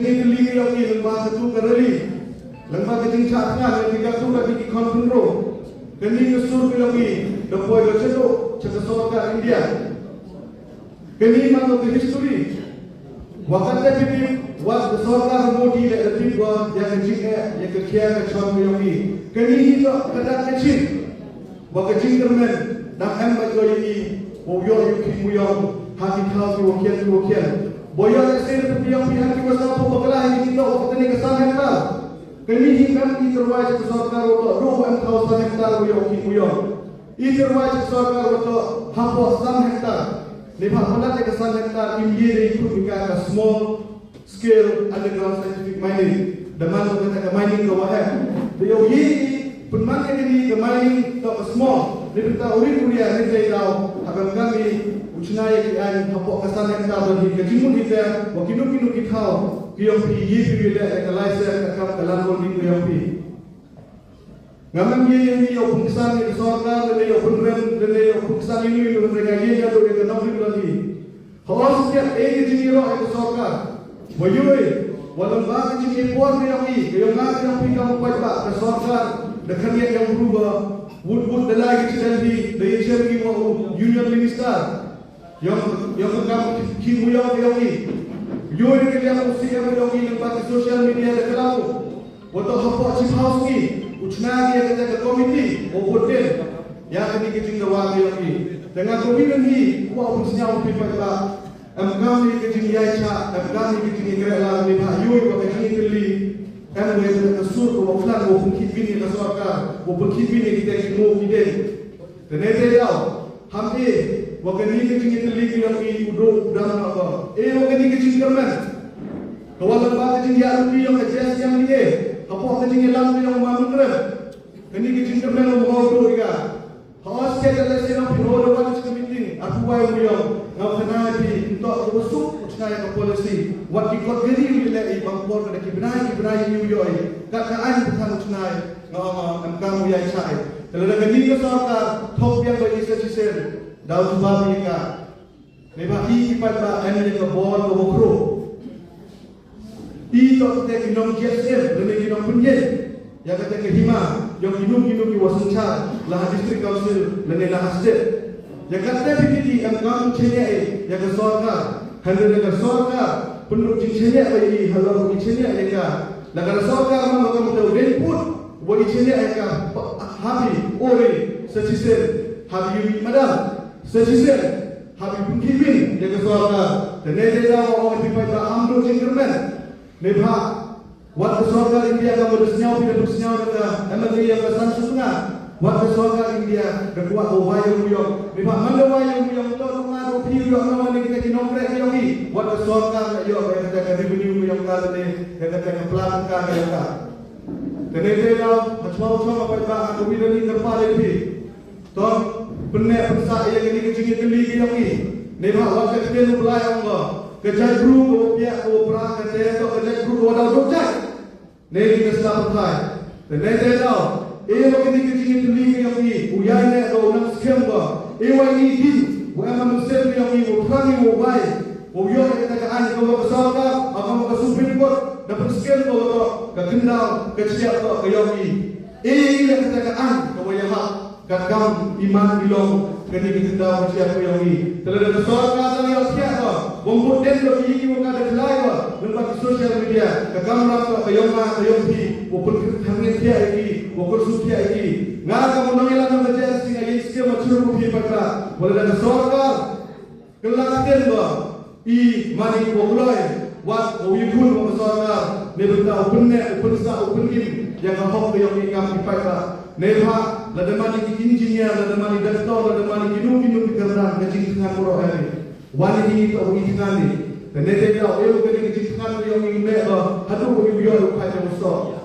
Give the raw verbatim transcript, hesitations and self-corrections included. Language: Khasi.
Kane ka rally ka ïong i lyngba katu ka rally, lyngba ka jingshah thngan, lyngba katu ka dei ki khon khynroo. Kane ka sur ka ïong i da poi ba shaduh sha ka sorkar India. Kane man ka history. Wa katta phi tip, wat ka sorkar Modi leh da tip wa ïa ka jingeh, ïa ka khia ka chon ka ïong i. Kane hi ka dak ka jing. Wa ka jingkyrmen dang em bad ïoh ïa i, wa u ïoh ïa u khih u ïong ha ki thaw ki wa khian ki wa khian. Ba ïoh lehse da phi ïong phi ha ki wa sngewthuh bakla ha ki jingtoh wa kane ka san hektar. Kane hi em i tyrwa sha ka sorkar wa toh ruh wa em thaw san hektar wa ïoh khih u ïong. I tyrwa sha ka sorkar wa toh hapoh san hektar. Neibhah palat ïa ka san hektar im ye da i khut i ka ka small scale underground scientific mining. Da man ka kata ka mining ka wa heh. Da ïoh ye i pynman ïa kane ka mining toh ka small. Neibynta u rit u ria ne tei daw ha ban kam i u chna ïa ki aiñ hapoh ka san hektar don hi ka jingmut hi te wa kino kino ki thaw ki ïong phi ye phi leh ïa ka license ka kam ka land holding ka ïong phi. Ngam ïa ïa ïa u pynsan ïa ka sorkar lane ïa u pynrem lane ïa u pynsan ïa u ïa u pynrem ïa ïa ïa ka nongrim lane. Ha u sngewthuh ïa ka jingïaroh ïa ka sorkar. Wa ïohi wa lyngba ka jingïapor ka ïong i ka ïong nga ka ïong phi ka u paidbah ka sorkar da khyndiat ïa u bru ba wut wut da lai ka jingdon hi da ïa chem ki wa u union minister. Ïong, ïong ka kam khih u ïong ka ïong i. Ïoh ïa ka liang u C M u ïong i lyngba ki social media da ka lam u. Wa toh hapoh chief house ki u chna ki ïa kata ka committee u bud den. Ïa kane ka jingdawa ka ïong i. Te nga kawei na ngi u wa u pynsñiaw u pynpaidbah. Em kam ïa ka jingïaishah, em kam ïa ka jingïakhreh lad neibhah ïoh wa ka jingïatylli. Em wa ïa ka sur ka wa plan wa pynkhih byn ïa ka sorkar, wa pynkhih byn ïa kita ki mo ki dei. Te ne te daw, ham e, wa kane ka jingïatylli ka ïong i u dum u dam na ka. E, wa kane ka jingkyrmen. Ka wa lamba ka jingïaluti ïong ka jes ïong i e, hapoh ka jingïalam ka ïong ma mynrem. Kane ka jingkyrmen u mhaw dum i ka. Ha os ke da leh sien ong phi ho da wan ka meeting, aku wai u ïong, ngam khana phi, ntok ka wa suk, u chna ïa ka policy. Wat ki kot kari u leh i bang por ka da ki bnai, ki bnai i u ïong i. Kat ka aiñ ka than u chna ïa. Nga ong em kam u ïai chai. Te lada kane ka sorkar thok biang ba i sa chisien. Daw jubab ïa ka. Neibhah i ki paidbah em ïa ka bor ka wa khro. I toh te ki nong G S M lane ki nong pynïeng. Ïa kata ka hima ïong kino kino ki wa synshar la ha district council lane la ha state. Ïa kata phi ki em kam chenia ïa ka sorkar. Hynrei ïa ka sorkar pynruk jingchenia ïa i halor ki chenia ïa ka. La ka sorkar ma ka muteu dei put wa i chenia ïa ka habi ori sa chisien habi yu madam sa chisien habi pynkhih byn ïa ka sorkar. Te ne te da wa ong phi paidbah am duk jingkyrmen. Neibhah wat ka sorkar India ka mut sñiaw phi da phi sñiaw da ka M L A ïa ka san sutnga. Wat ka sorkar India da kwah ka wai ïa u ïong. Neibhah man da wai ïa u ïong to nunga da phi ïong nunga ne kita ki nongkreh ïong i. Wat ka sorkar ka ïong ïa kata ka revenue ïong ka ne ïa kata ka plan ka ïong ka. Te ne te daw ha chwa chwa ka paidbah ka wi da ni kyrpad ïa phi. Tang pynneh pynsah ïa kane ka jingïatylli ka ïong i. Neibhah wat ka ktien u Blai ong ba ka jaitbru ka wa piah ka wa pra ka te to ka jaitbru ka wa daw duk jait. Ne ki ka sla pyrthai. Te ne te daw e wa kane ka jingïatylli ka ïong i u ïai ne ka u nang skhem ba e wa i din u em am sem ka ïong i u thrang i u bai u ïoh ïa ka ka aiñ ka wa ka sorkar ka wa ka Supreme Court da pynskhem ka wa ka khyndaw ka chiap ka ïong i. E ïa ka ka aiñ ka wa ïa hap. Ka kam i man i long kane ka jinda ka chiap ka ïong i. Te lada ka sorkar ka ïoh thiah ka bym bud den ka ki ki wa ka da khlai wa lyngba ki social media ka kam rap ka ka ïong nga ka ïong phi wa pynkhih thang ne thiah ïa ki wa pynsu thiah ïa ki. Nga ka mun nong ïalam nong ka jia sing a ïeng skem ma churu ku phi pat ka wa lada ka sorkar Kylla ktien ba i mane u kloi wat u ïakhun u ka sorkar ne bynta u pynneh u pynsah u pynim ïa ka hok ka ïong i kam ki paidbah. Neibhah lada mane ki engineer lada mane doctor lada mane kino kino ki kyrdan ka jingthngan baroh ïa ni. Wan i ni ka u i thngan ni. Te ne te ka u ïong ka jingthngan ka ïong i ne ba haduh u ïong u kha jong u soh.